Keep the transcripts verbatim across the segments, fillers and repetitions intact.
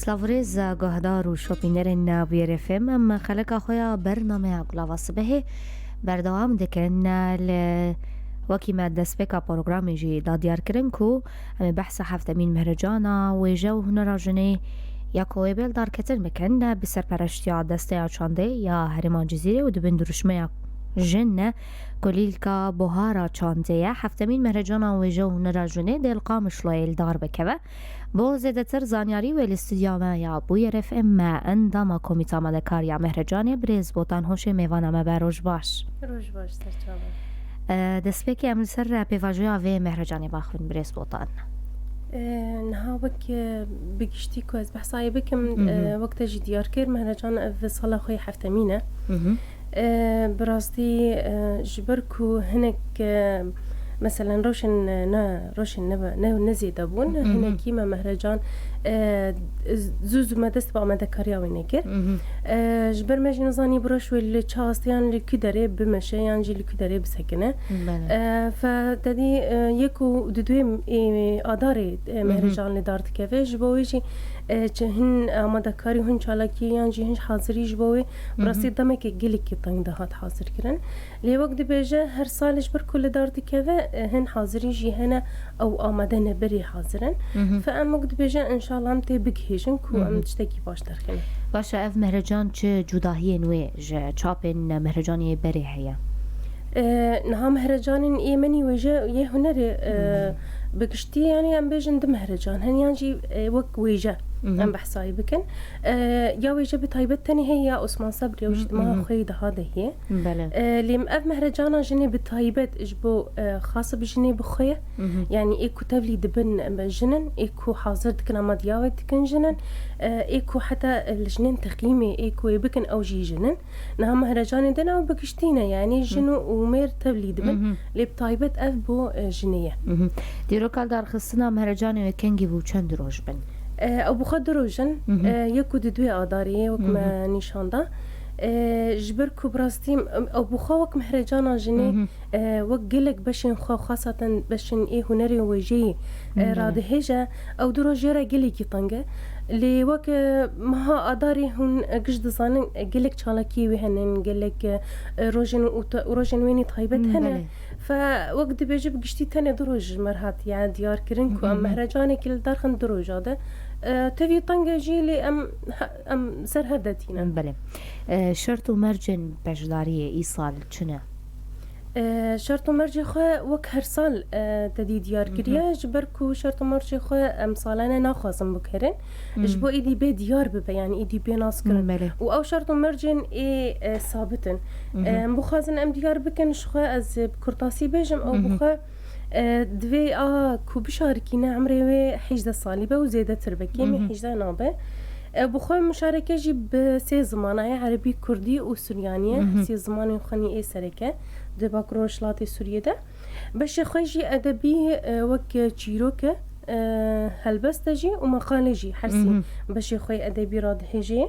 Tavrêz guhdar û şopînerên Bûyer F M, em xeleka xwe ya bernameya Gulava Sibehê berdewam dikin. Li wekî me destpêka programê jî da diyar kirin ku em ê behsa heftemîn Mehrecana Wêje û Hunera Jinê ya ku wê bê li darketin bikin, bi serpereştiya Desteya Çandê ya Herêma Cizîrê û di bin dirûşmeya jin ne, kulîlka buhara çandê ye. Heftemîn Mehrecana Wêje û Hunera Jinê dê li Qamişloyê li dar bikeve. Bo zêdetir zanyarî wê li stûdyoya me ya Bûyer F M me endama Komîta Amadekar ya Mehrecanê Birêz Botan Hoşê mêvana me be. Roj baş. Roj baş, serçava. E, destpêkê em li ser pêvajoya vê Mehrecanê baxivin Birêz Botan. E, niha wek, e, bi giştî ku ez behsa wê bikim, Mhm. e, wek te jî diyar kir, Mehrecan ev sala xwe yê heftemîn e. Mhm. E, bi rastî, e, ji ber ku hinek, e, meselen rewşên, e, ne, rewşên ne, ne, ne zêde bûn, Mhm. hinekî me Mehrecan, e, zû zû me dest bi amadekariya wê nekir. Mhm. E, ji ber me jî nizanî bi rewş wê li çi astê yan li ku derê bimeşe yan jî li ku derê bisekine. Belê. E, fe te dî, e, yek û di duê, e, adarê, e, Mhm. Mehrecan li dar dikeve. Ji bo wê jî, e, çi hin amadekarî, hin çalakî yan jî hin hazirî ji bo wê Bi rastî demekê gelekî teng dihat hazirkirin. Lê wek dibêje, her sal ji ber ku li dar dikeve, e, hin hazirî jî hene, ew amade ne berê hazir in. Mhm. Fe em wek dibêje, înşallah em tê bigihêjin ku em Mhm. tiştekî baş derxînin. Baş e, ev mehrecan çi cudahiyên wê ji çapên mehrecanê berê heye? E, niha mehrecanên ê menî wêje yê hunerê, e, Mhm. bi giştî, yanî em bêjin du mehrecan hene, yan jî, e, wek wêje Mhm. em behsa wê bikin. E, ya wêje bi taybet tenê heye ya Osman Sebrî, ew jî di meha Mhm. xwe yê daha de heye. Belê. E, lê ev mehrecana jinê bi taybet ji bo, e, xas bi jinê bi xwe ye. Mhm. Yanî ê ku tevlî dibin, e, jin in, ê ku hazir dikin, amadiya wê dikin jin in. E, ê ku heta, e, li jinên teqîmê ê ku wê bikin, ew jî jin in. Niha mehrecanê din ew bi giştî ne, yanî jin û, û mêr tevlî dibin. Mhm. Lê bi taybet ev bo, e, jinê ye. Mhm. Dîroka darxistina mehrecanê wê kengî bû, çend roj bin? E, ew bi xwe du roj in. Mhm. E, yek û di duê adarê ye, wek me Mhm. nîşan da. E, ji ber ku bi rastî, em, ew bi xwe wek mehrecana jinê, Mhm. e, wek gelek beşên xwe, xasaten beşên ê hunerê wêjeyê, e, Belê. radihêje, ew du roj jê re gelekî teng e. Lê wek, e, meha adarê hûn, e, giş dizanin, e, gelek çalakiyê wê hene, gelek, e, rojên û te-, rojên wê nî taybet hene. Belê. Fe wek dibêje bi giştî tenê du roj ji me re hatiye diyar kirin ku em Mhm. mehrecanekî li dar xin du roja de. E, tevî teng e jî lê em he-, em ser hev de tînin. Belê. E, şert û mercên beşdariyê îsal çi ne? E, şert û mercê xwe wek her sal, e, te dî diyar Mhm. kiriye, ji ber ku şert û mercê xwe em salane naxwazin biguherin. Mhm. Ji bo êdî bê diyar bibe, yanî êdî bê naskirin. Belê. Û ew şert û mercên ê, e, sabit in. Mhm. E, em bixwazin em diyar bikin, ji xwe ez bi kurtasî bêjim, ew Mhm. bi xwe, e, divê a ku bişarikîne emrê wê hêjdeh salî be û zêdetir be, kêmî Mhm. hêjdeh nabe. E, bi xwe muşareke jî bi sê zimana ye, erebî, kurdî û suryanî ye. Mhm. Sê zimanên xwe nî ê sereke di Bakur Rojhilatê Sûriyê de. Beşê xwe jî edebî, e, wek çîrok e, e, helbest e jî û meqale jî, her sî Mhm. beşê xwe yê edebî radihêje.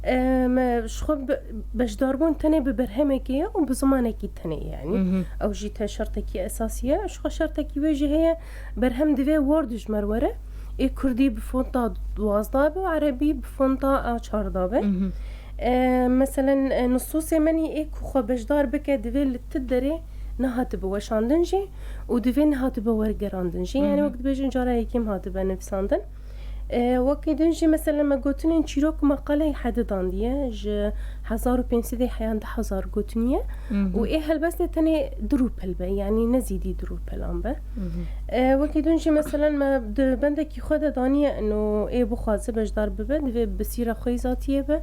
E, me ji xwe be-, beşdarbûn tenê bi berhemekê ye û bi zimanekî tenê ye, yanî. Mhm. Ew jî te şertekî esasî ye. Ji xwe şertekî wê jî heye, berhem divê war dijmer were. Ê kurdî bi fonta duwazdeh be û erebî bi fonta a çardeh be. Mhm. E, meselen, e, nusûsê me nî ê ku xwe beşdar bike, divê li ti derê nehatibe weşandin jî û divê nehatibe wergerandin jî. Yanî Mhm. wek dibêjin cara yekêm hatibe nivîsandin. E, wekî din jî, meselen, me gotinên çîrok û meqaleyê hedidandiye, ji hezar û pênc sedê heyan du hezar gotinî ye Mhm. û ê helbestê tenê du rûpel be, yanî ne zîdî du rûpelan be. Mhm. E, wekî din jî, meselen, me di bendekî xwe de daniye, ino ê bixwaze beşdar bibe, divê bi sîra xwe yî zatiyê be.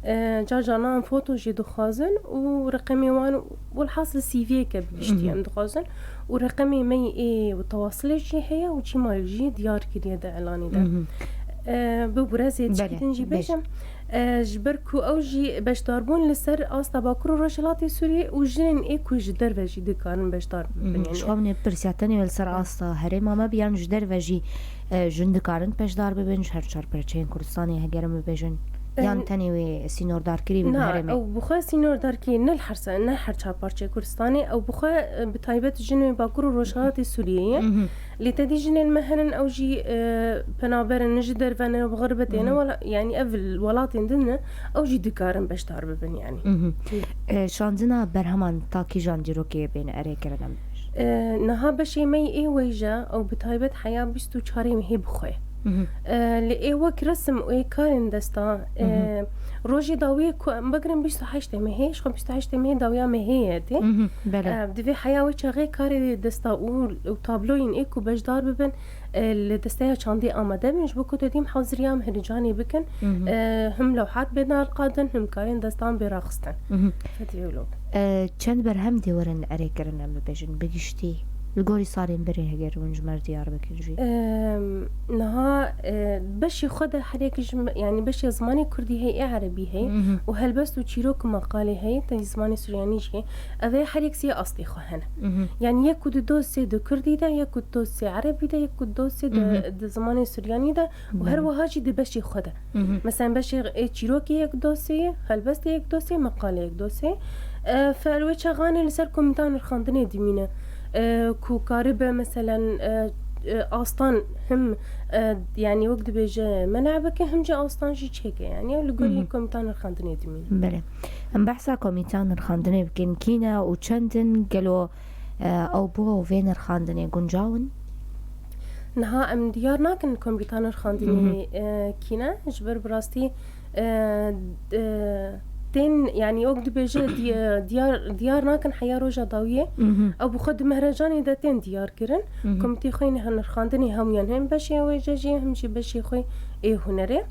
E, car caran foto jî dixwazin û reqemê wan, welhasil C V'yeke bi giştî Mhm. em dixwazin. Û reqemê me yê ê û tewasilê jî heye û çîma jî diyar kiriye di elanî de. Mhm. E, bibûre ez ê Belê, çikî din jî bêj. bêjim. E, ji ber ku ew jî beşdarbûn li ser asta Bakur û Rojhilatê Sûriyê û jinên ê ku ji derve jî dikarin beşdar bibin. Mhm. Yanî Ji xwe min ê pirsiya tenê li ser asta herêma me bi yan ji derve jî, e, jin dikarin beşdar bibin, ji her çar perçeyên Kurdistanê heger em bibêjin? Yan tenê wê sînordarkirî bî bi herêmê? Ew bi xwe sînordarkirî ne li her se-, ne her çar parçeyê Kurdistanê, ew bi xwe, e, bi taybet jinên Bakur û Rojhilatê Sûriyê ye. Lê te dî jinên me hene, ew jî, e, penaber in, ji derve ne, bi xirbetê ne, wela-, yanî ev li welatên din ne, ew jî dikarin beşdar bibin yanî. E, şandina berheman ta kîjan dîrokê bên erê kirin em? E, niha beşê me yê ê wêje ew bi taybet heya bîst û çarê mehê bi xwe ye. E, lê ê wek resim û ê karên desta, e, rojê dawiyê ku em bigirin bîst û heştê mehê, ji xwe bîst û heştê mehê dawiya mehê ye tê. E, divê heya wê çaxê karê desta û, û tabloyên ê ku beşdar bibin, e, li desteya çandê amade bin, ji bo ku tu dîm haziriya em hiricanê bikin, e, him lewhat bê nalqadin, him karên destan bê raxistin. Fetî wilo. E, çend berhem dê werin erêkirin em bibêjin, bi giştî? Li gorî salên berê heger hûn ji me re diyar bikin jî. E, niha, e, beşê xwe de her yek ji me, yanî beşê zimanê kurdî heye, ê erebî heye û helbest û çîrok û meqalê heye, tevî zimanê suryanî jî heye. Ev ê her yek sê astê xwe hene. Yanî yek ku di dosê di kurdî de, yek ku di dosê erebî de, yek ku di dosê di, di zimanê suryanî de û her wiha jî di beşê xwe de. Mesela beşê ê çîrokê yek dosê ye, helbestê yek dosê, meqalê yek dosê. E, fer wê çaxanê li ser komîta nirxandinê dimîne. E, ku karibe meselen, e, e, astan him, e, yanî wek dibêje men'a bike, him jî astan jî çêke. Yanî ew li gorî komîta nirxandinê dimîne. Belê. Em behsa komîta nirxandinê bikin, kî ne û çend in, gelo, e, ew bo vê nirxandinê guncaw in? Niha em diyar nakin komîta nirxandinê, e, kî ne, ji ber bi rastî, e, e, tên, yanî wek dibêje, di-, diyar, diyar nakin heya roja dawiyê. Ew bi xwe di mehrecanê de tên diyar kirin. Komîtê xwe yê nirxandinê hemûyan him beşê wêje jî, him jî beşê xwe ê hunerê.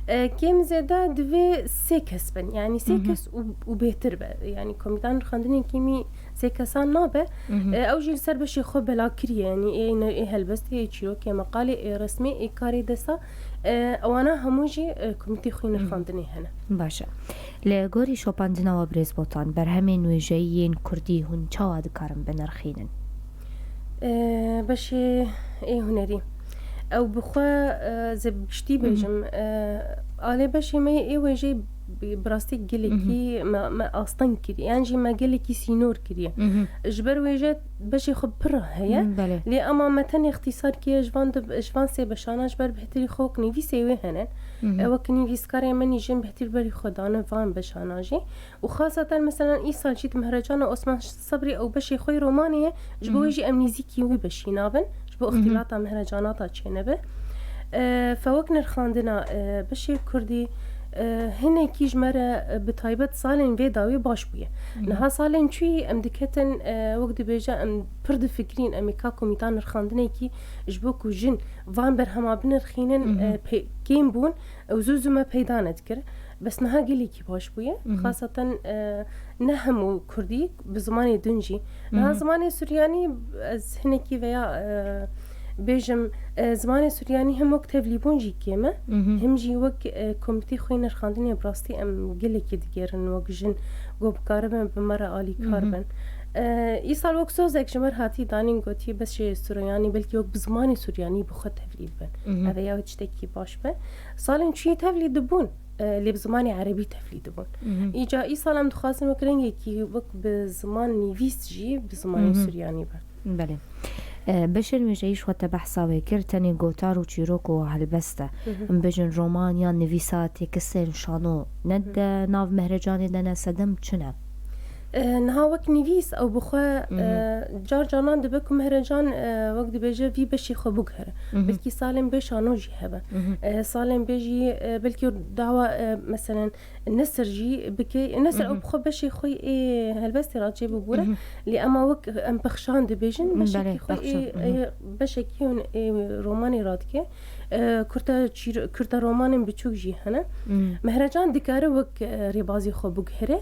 E, kêm zêde divê sê kes bin, yanî sê kes û, û bêhtir be. Yanî komîta nirxandinê kêmî sê kesan nabe. E, ew jî li ser beşê xwe bela kiriye, yanî ê ne-, ê helbestê, ê çîrokê, meqalê, ê resmê, ê karê desta, e, ewana hemû jî, e, komîtê xwe yê nirxandinê hene. Baş e. Li gorî şopandina we birêz Botan, berhemên wêjeyî yên kurdî hûn çawa dikarin binirxînin? E, beşê ê hunerî. Ew bi xwe, e, ez ê bi giştî bêjim, e, alê beşê me yê ê wêjeyê bi, bi rastî gelekî me, me asteng kiriye, yan jî me gelekî sînor kiriye. Ji ber wêje beşê xwe pir heye. Belê. Lê ema me tenê îxtîsar kiriye ji van di, ji van sê beşana, ji ber bêhtirî xwe wek nivîsê wê hene. E, wek nivîskarê me nî jin bêhtir berî xwe dane van beşana jî. Û xaseten, meselen, îsal jî di Mehrecana Osman Sebrî ew beşê xwe yê romanê ye, ji bo wê jî em nîzîkî wî beşî nabin, ji bo îxtîlata Mehrecanata çênebe. E, fe wek nirxandina, e, beşê kurdî, e, hinekî ji me re, e, bi taybet salên vê dawî baş bûye. Niha salên çûyî em diketin, e, wek dibêje, em pir difikirîn, em ê ka komîta nirxandinekî ji bo ku jin van berhema binirxînin, e, pê-, kêm bûn. Ew zû zû me peyda nedikir. Bes niha gelekî baş bûye. Xaseten, e, ne hemû kurdî, bi zimanê din jî. Niha zimanê suryanî, ez hinekî veya, e, bêjim, e, zimanê suryanî him wek tevlîbûn jî kêm e, him jî wek, e, komîtê xwe yê nirxandinê bi rastî em gelekî digêrin wek jin, ku bikaribin bi me re alîkar bin. E, îsal wek sozek ji me re hatî danîn, gotî, bes jê suryanî, belkî wek bi zimanê suryanî bi xwe tevlî bibin. Ev ê ya tiştekî baş be. Salên çûyî tevlî dibûn, e, lê bi zimanê erebî tevlî dibûn. Îca îsal em dixwazin wek rengekî wek bi ziman nivîs jî bi zimanê suryanî be. Belê. E, beşên wêjeyî ji xwe te behsa wê kir, tenê gotar û çîrok û helbest e. Em bêjin roman yan nivîsa têkistên şano ne di nav mehrecanê de ne, sedem çi ne? E, niha wek nivîs ew bi xwe, e, car caran dibe ku mehrecan, e, wek dibêje vî beşê xwe biguhere. Belkî salên bê şano jî hebe. E, salên bê jî, e, belkî dawa, e, meselen nesir jî bike. Nesir ew bi xwe beşê xwe ê helbestê re çêbibûre. Lê ema wek em pexşan dibêjin, beşekî xwe ê, ê beşekî hûn ê romanê radike. E, kurte çîr-, kurte romanên biçûk jî hene. Mehrecan dikare wek, e, rêbazî xwe biguhere.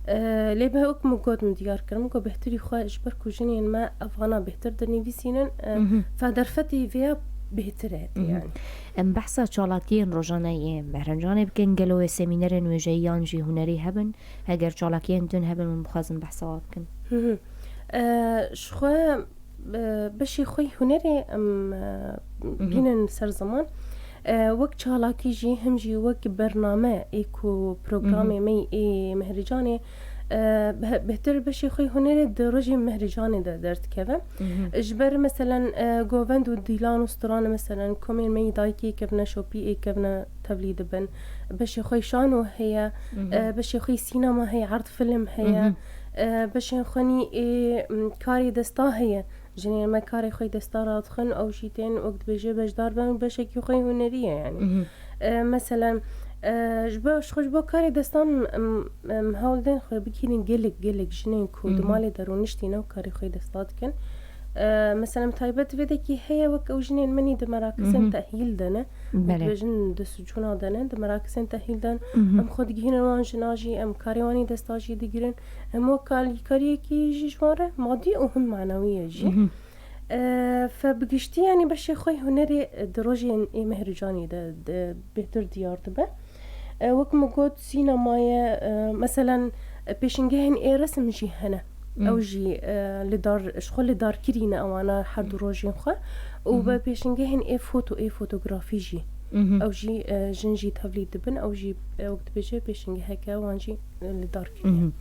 E, lê be wek min got, min diyar kir, min got bêhtirî xwe ji ber ku jinên me evana bêhtir dinivîsînin, e, fe derfetê vêya bêhtir e tê yanî. Em behsa çalakiyên rojane yê Mehrecanê bikin, gelo wê semînerên wêjeyî yan jî hunerî hebin? Heger çalakiyên din hebin, min bixwazin behsa wan bikin. E, ji xwe, e, beşê xwe yê hunerê em, e, bînin ser ziman. E, wek çalakî jî, him jî wek bername ê ku programê me ê Mehricanê, e, beh-, bêhtir beşê xwe hunerê di rojê Mehricanê de derdikeve. Ji ber, meselen, e, govend û dîlan û stran, meselen, komên me yî dayikê kevne, şopî ê kevne, tevlî dibin. Beşê xwe şano heye, e, beşê xwe sînema heye, erd film heye, e, beşên xwe nî ê, m, karê desta heye. Jinên me karê xwe desta radixin, ew jî tên wek dibêje beşdar bin, beşekî xwe hunerî ye yani. E, meselen, e, ji bo, ji xwe ji bo karê destan em, em, hewl den xwe bigihînin gelek, gelek jinên ku di malê de rûniştîne û karê xwe desta dikin. E, meselen, taybet vê dekî heye wek ew jinên me nî di merakisên tehîl de ne. Belê. Dibêjin di sicûna de ne, di merakisên tehîl de ne. Em xwe digihînin wan jina jî, em karê wan ê desta jî digirin. Em wek alîkariyekî jî ji wan re madî û him manewî ye jî. E, fe bi giştî, yanî beşê xwe hunerê, e, di rojên ê Mehricanê de, de bêhtir diyar dibe. E, wek min got, sînema ye, e, meselen, e, pêşingehên ê resim jî hene. Ew jî, e, li dar, ji xwe li dar kirî ne ewana her du rojên xwe. Û bi pêşingehên ê foto, ê fotografî jî. Ew jî, e, jin jî tevlî dibin, ew jî, e, wek dibêje pêşingeheke wan jî, e, li dar kirî.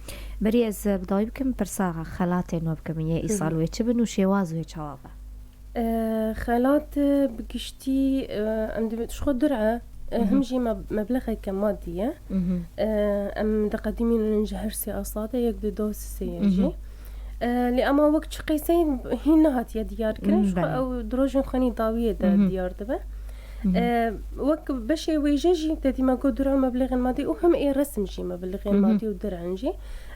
Berî ez, e, bi dawî bikim, pirsa xelatên we bikim, yê îsal wê çi bin û şêwaz wê çawa be? E, xelat, e, bi giştî, e, em dibê ji xwe dir'e, e, him jî me-, meblexeke madî ye. E, em diqedimînin ji her sê asta de, yek, du, do, sê ye jî. E, lê ema wek çi qeysey hîn nehatiye diyar kirin, ji xwe ew di rojên xwe nî dawiyê de diyar dibe. E, wek beşê wêje jî, te dî me got dir'e meblexên madî û him ê resim jî meblexên madî û dir'in jî.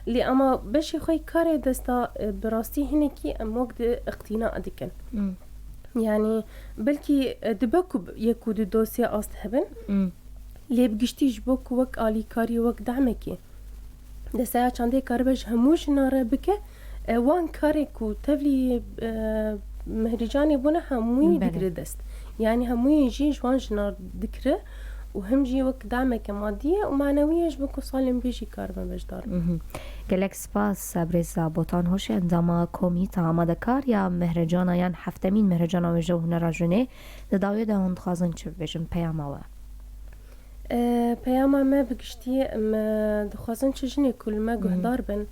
Lê ema beşê xwe karê desta, e, bi rastî hinekî em wek di iqtîna dikin. Yanî belkî, e, dibe ku yek û du dosya ast hebin. Lê bi giştî ji bo ku wek alîkarî, wek demekî desteya çandê karibe ji hemû jina re bike, e, wan karê ku tevlî, e, Mehricanê bûne hemûyî digire dest. Yanî hemûyî jî ji wan jina dikire û him jî wek demeke madî ye û manewî ye ji bo ku salên bê jî karibe beşdar bin. Gelek spas, birêz Botan Hoşê, endama Komîta Amadekar ya Mehricana yan heftemîn Mehricana Wêje û Hunera Jinê. Di dawiyê de hûn dixwazin çi bibêjin peyama we? E, peyama me bi giştî, me dixwazin çi jinê ku li me guhdar bin,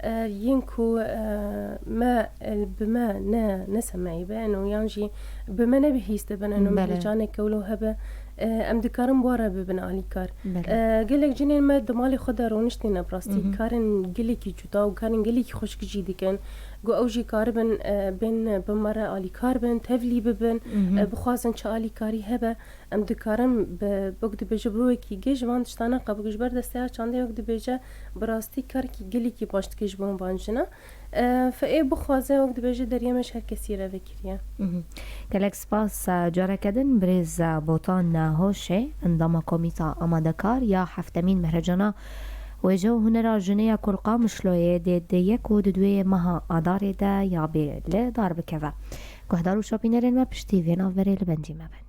e, yên ku, e, me, e, bi me ne, ne semeyî be, eno yan jî bi me ne bihîs dibin, eno Belê. Mehricaneke wilo hebe, e, em dikarin bi wan re bibin alîkar. Belê. E, gelek cinên me di malê xwe de rûniştîne bi rastî, karin gelekî cuda û karin gelekî xweşik jî dikin. Ku ew jî karibin, e, bên bi me re alîkar bin, tevlî bibin, e, bixwazin çi alîkarî hebe. Em dikarin bi, wek dibêje, bi wekî gê ji van tiştana qebûl, ji ber desteya çandê, wek dibêje, bi rastî karekî gelekî baş dike ji bo van jina. E, fe ê bixwaze, wek dibêje, deriyê me ji her kesî re vekiriye. Gelek spas, e, careke din birêz, e, Botan, e, Hoşê, endama Komîta Amadekar ya heftemîn Mehrecana Wêje û Hunera Jinê ya ku li Qamişloyê dê di yek û di duê meha Adarê de ya bê li dar bikeve. Guhdar û şopînerên me, piştî vê navberê li bendî me bin.